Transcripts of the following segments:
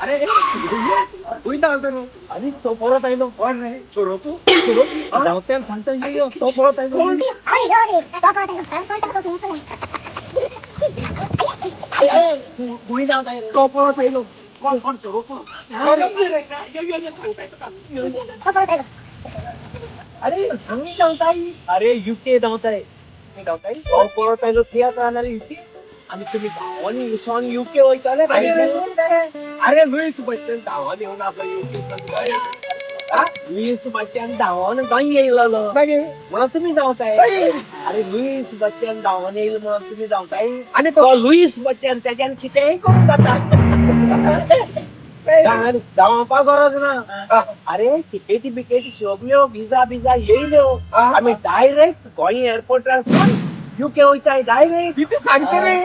अरे खंय धांवता न्हू? आनी तो परत आयलो. कोण रे? सोरोप? धांवत्यान सांगता यो, तो परत आयलो. खंय धांवता रे? तो परत आयलो. कोण कोण सोरोप? रे, यो यो यो, सांगता तुका. अरे आमी धांवताय. अरे युके धांवताय. खंय धांवताय? तो परत आयलो तियात्र जाल्यार युके. आनी तुमी धांवोन वचोन युके वयताले. अरे लुईस बच्चन धांवन येवन आसलो युके. लुईस बच्चन धांवन गोंय येयलो मागीर म्हणून तुमी धांवताय. मागीर अरे लुईस बच्चन धांवन येयलो म्हणून तुमी धांवताय. आनी तो लुईस बच्चन तेज्यान कितेंय करूंक जाता. धांवपाक गरज ना. अरे टिकेटी बिकेटी सगल्यो विजा बिजा येयल्यो. आमी डायरेक्ट गोंय एअरपोर्टार युके वयताय डायरेक्ट. कितें सांगता रे?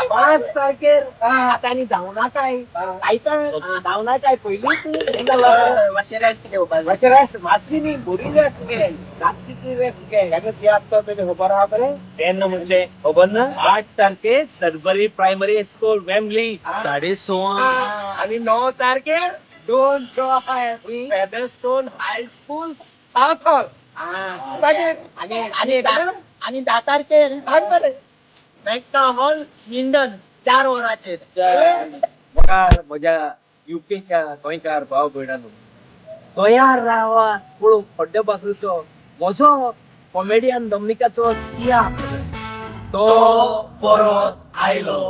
5 तारखेर. आतां आनी धांवनाकाय. आयता, धांवनाकाय पयलींच. मातशें रेस्ट घेवपाक. मातशें रेस्ट, मातशी न्ही, बरी रेस्ट घे, रातची रेस्ट घे. हेका तियात्र तुमी खबर आहा मरे? तेन्ना म्हणजे खबर ना? 8 तारखेर सरबरी प्रायमरी स्कूल वेम्बली 6:30. आनी 9 तारखेर 2 फेदरस्टोन हाय स्कूल सावथ हॉल. मागीर आनी आनी आनी 10 तारखेर सांग मरे. मेट्टा हॉल मिंडन 4 वरांचेर. म्हज्या युकेच्या गोंयकार भाव भयणांनो, तयार रावा पळोवंक खड्डे बाकरूचो म्हजो कॉमेडियन डॉमनिकाचो तियात्र तो परत आयलो.